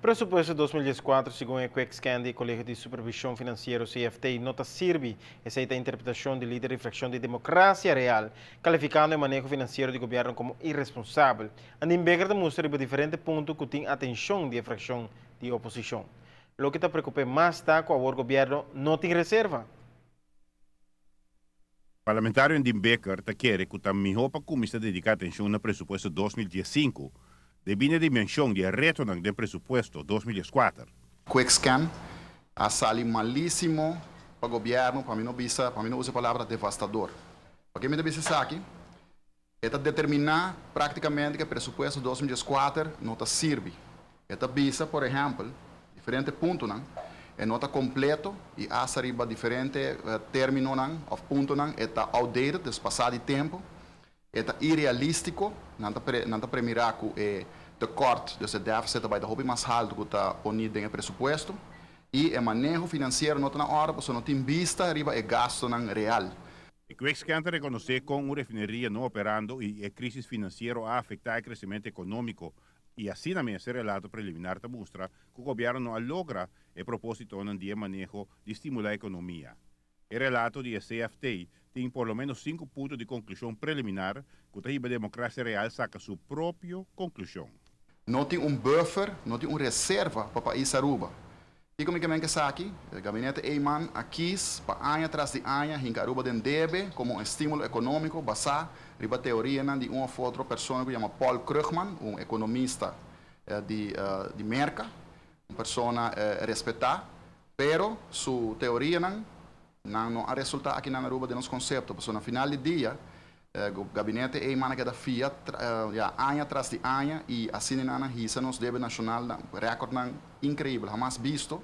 Presupuesto 2014, segun e Quickscan di Kolegio di Supervishon Finansiero, CFT, no ta sirbi. Esei ta interpretashon di lider di frakshon di Demokrasia Real, kalifikando e maneho finansiero di gobièrnu komo iresponsabel. Andin Bikker ta mustra riba diferente punto ku tin atenshon di e frakshon di oposishon. Loke ta preokup'é mas ta ku awor gobièrnu no tin reserva. Parlamentario Andin Bikker ta kere ku ta mihó pa kuminsá dediká atenshon na presupuesto 2015 debí na e dimenshon di e retonan den presupuesto 2014. Quickscan a sali malísimo pa gobièrnu, pa mi no bisa, pa mi no usa e palabra devastador. Pak'e mi ta bisa esaki? E ta determiná práktikamente ku e presupuesto 2014 no ta sirbi. E ta bisa, por ehèmpel, diferente puntonan, e no ta kompleto i asta riba diferente términonan òf puntonan e ta outdated, dus pasá di tempu, e ta irealístiko, nan ta nan ta premirá ku e tekòrt, dus e dèfisit ta bai ta hopi mas haltu ku ta poní den e presupuesto, i e maneho finansiero no ta na òrde pasobra no tin bista riba e gastunan real. E Quickscan ta rekonosé kon un refineria no operando i e krísis finansiero a afektá e kresementu ekonómiko i asina mes e relato preliminar ta mustra ku gobièrnu no a logra e propósitonan di e maneho di stimulá ekonomia. E relato di e CFT tin por lo ménos sinku punto di konklushon preliminar ku ta hiba Demokrasia Real saka su propio konklushon. No tin un buffer, no tin un reserva pa pais Aruba. Kiko mi ke men ku esaki? E gabinete Eman a kis pa aña tras di aña hinka Aruba den debe komo un estímulo ekonómiko basá riba teorianan di un òf otro persona ku yama Paul Krugman, un ekonomista di di Merka, un persona respetá, pero su teorianan nan no a resultá aki nan Aruba den nos konsepto, pasobra na final di dia Gabinete Eman a keda fia ya aña tras di aña y asina nan a hisa nos debe nacional na recordnan increibel, hamas bisto.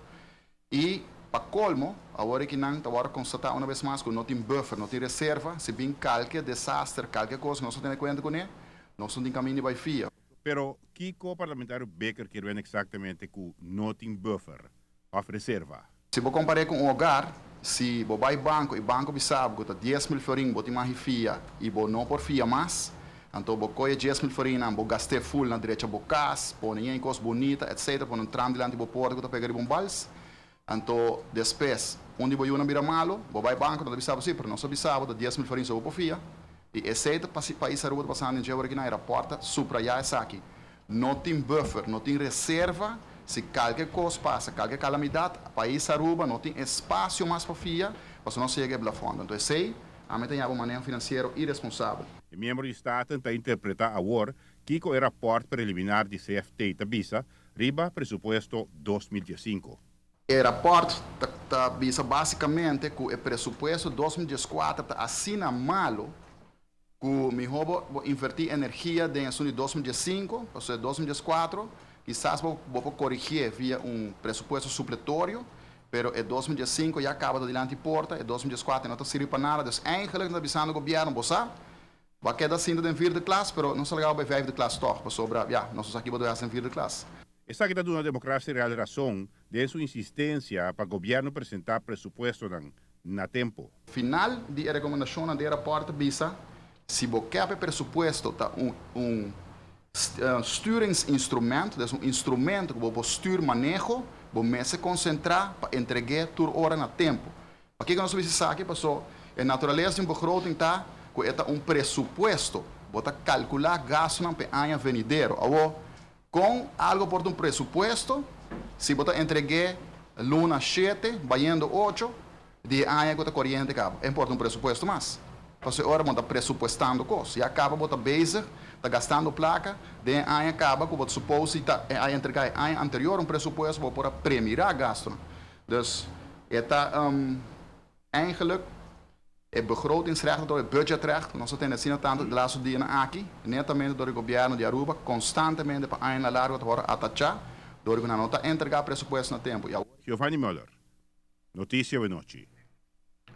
Y pa colmo, awor aki nan ta worde constata una bes mas cu no tin buffer, no tin reserva, si bin calke desaster, calke cos nos no tene cuenta cune, nos no tin caminda di bay fia. Pero kico Parlamentario Bikker kier wen exactamente cu no tin buffer of reserva? Si bo kompar'é ku un hogar, si bo bai banko i banko bisa bo ku ta 10,000 florin bo tin magi fia i bo no por fia mas, anto bo kohe 10,000 florinnan, bo gast'é ful na drecha bo kas, pone yen kos bunita, etcetera, pone un tram dilanti bo porta ku ta pega riba un bals. Anto despues un di bo yunan bira malu, bo bai banko, nan ta bisa bo si, pero nos a bisa bo ta 10,000 florin so bo por fia. I esei ta pais Aruba ta pasando den dje ora ki nan e rapòrt ta suprayá esaki. No tin buffer, no tin reserva, si kalke kos pasa, kalke kalamidat, pais Aruba no tin espasio mas pa fia, pasobra nos a yega e blafònt. Anto esei ami ta yama un maneho finansiero iresponsabel. E miembro di Staten ta interpretá awor kiko e rapòrt preliminar di CFT ta bisa riba presupuesto 2015. E rapòrt ta bisa básikamente ku e presupuesto 2014 ta asina malu ku mihó bo bo invertí energia den esun di 2015, pasobra e 2014 kisas bo bo por korigié via un presupuesto supletorio, pero e 2015 ya kaba ta dilanti porta, e 2014 no ta sirbi pa nada, dus eigenlijk nan ta bisando gobièrnu, bo sa, bo a keda sinta den vierde klas, pero nos a laga bo bai vijfde klas tòg, pasobra ya, nos no sa ki bo ta hasi den vierde klas. Esaki ta duna Democracia Real rason den su insistencia pa gobierno presenta presupuestonan na tempo. Final di e rekomendashonnan den e rapòrt ta bisa, si bo ke pa e presupuesto ta un un sturingsinstrument, dus un instrumento ku bo por stuur maneho, bo mester konsentrá pa entreg'é tur ora na tempu. Pakiko nos ta bisa esaki? Paso e naturalesa di un begroting ta ku e ta un presupuesto, bo ta kalkulá gastunan pa e aña venidero. Awor, Kon algo por ta un presupuesto si bo ta entreg'é luna shete bayendo ocho di e aña ku ta koriente kaba? E por ta un presupuesto mas. Pasobra e ora bo ta presupuestando kos. Ya kaba bo ta bezig, ta gastando plaka den e aña kaba ku bo ta supos si ta a entregá e aña anterior un presupuesto bo por a premirá gastunan. Dus e ta. Eigenlijk, e begrotingsrecht anto e budgetrecht, nos a tende asina tantu de laatste dianan aki, netamente door e gobierno di Aruba, constantemente pa añanan largo ta worde atacha door cu nan no ta entrega presupuesto na tempo. Y awor. Giovanni Muller, Noticia Awenochi.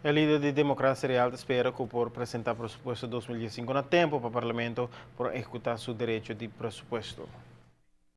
E lider di Democracia Real ta spera cu por presenta presupuesto 2015 na tempo pa Parlamento por ehecuta su derecho di presupuesto.